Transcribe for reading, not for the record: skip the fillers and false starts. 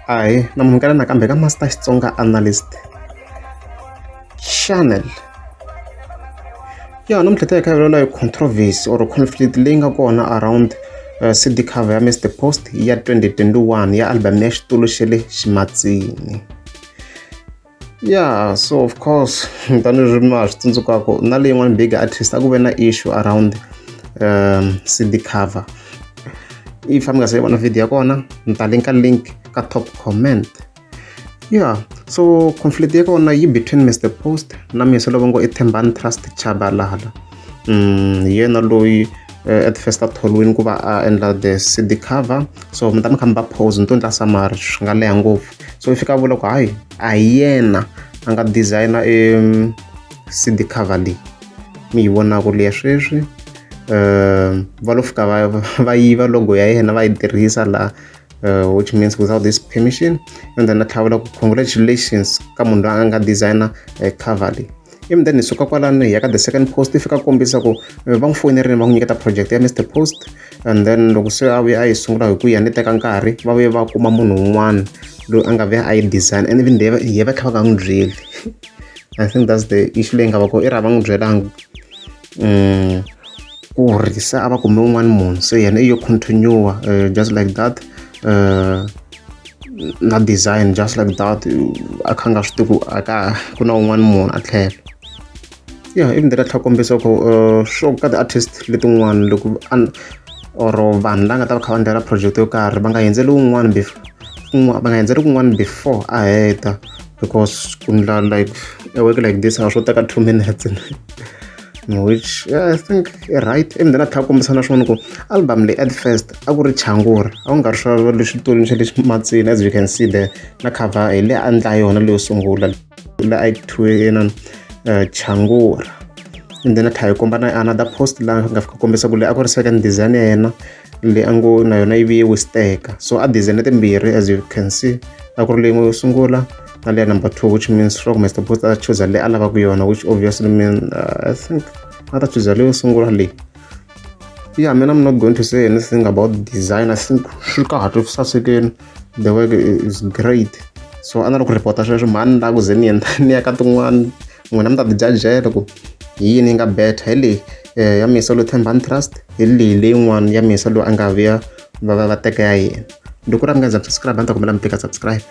Ahee na amukela nakambe ka Master Xitsonga Analyst Channel. Ya namuntlha hi ta hi kha hi vulavula hi controversy or conflict leyi nga kona around CD cover ya Mr Post ya 2021 ya album ya Xitulu xa le Ximatsini. Yeah, so of course tanihileswi ma ha swi tsundzukaka na leyin'wani big artist a ku ve na issue around CD cover. If a mi nga se yi vona video ya kona ni ta linka link ka top comment. Yeah, so conflict ya kona yi between Mr Post na muyisa loyi va ngo i Thembani Trust Chabalala. Hi yena loyi at first a thoriwile ku va a endla the CD cover so mi ta mi kha mi ba pause ni to endla summary swi nga leha ngopfu so i fika a vula ku hayi a hi yena a nga designer e CD cover leyi mi yi vonaka leya sweswi va lo fika va va yiva logo ya yena va yi tirhisa laha which means without this permission and then a tlhela vula ku congratulations ka munhu loyi a nga designer cover leyi. Ivi then hi suka kwalano hi ya ka the second post yi fika kombisa ku va n'wi foyinerile va n'wi nyiketa project ya Mr Post and then loko se a vuya a yi sungula hi ku ya ni teka nkarhi va vuye va kuma munhu un'wana loyi a nga vuya a yi design and even hi va kha va nga n'wi byeli. I think that's the issue leyi nga va kona i ri a va n'wi byelanga ku ri se a va kume un'wana munhu se yena i yo continue just like that na design just like that a kha a nga swi tivi ku a ka ku na un'wana munhu a tlhelo. Ya ivi then a tlhela a kombisa ku swo ka ti-artist letin'wana loko or vanhu lava nga ta va kha va endlela project yo karhi va nga hundzeli wun'wani va nga hundzeli kun'wana before a heta because ku endla like a work like this a swo teka 2 minutes, which, yeah, I think i right. Ivi then a tlhela a kombisa na swin'wana ku album leyi at first a ku ri Changuri, a ku nga ri swa leswi xitulu xa le ximatsini. As you can see there na cover hi leyi a endla yona leyo sungula leyi a yi thyiwe inani Changura. And then a tlhela yi komba na another post laha nga fika kombisa ku leyi a ku ri second design ya yena leyi a ngo na yona yi vuye wisteka. So a design timbirhi, as you can see, a ku ri leyin'we yo sungula na leya number two, which means swa ku Mr Post a chuza leyi a lavaka yona, which obviously mean I think a ta chuza leyo sungula leyi. Yeah, I mean, I'm not going to say anything about design. I think swi kahle, swi sasekile, the work is great. So a na loko report sweswo mhani la ku ze ni endla ni ya ka tin'wana n'wina mi ta ti jajela ku hi yini yi nga better, hi leyi ya Misa loyi Thembani Trust, hi leyi leyin'wana ya Misa loyi a nga vuya va va va teka ya yena. Loko ku ri a mi nga za subscribe, a ni ta kombela mi tika subscribe.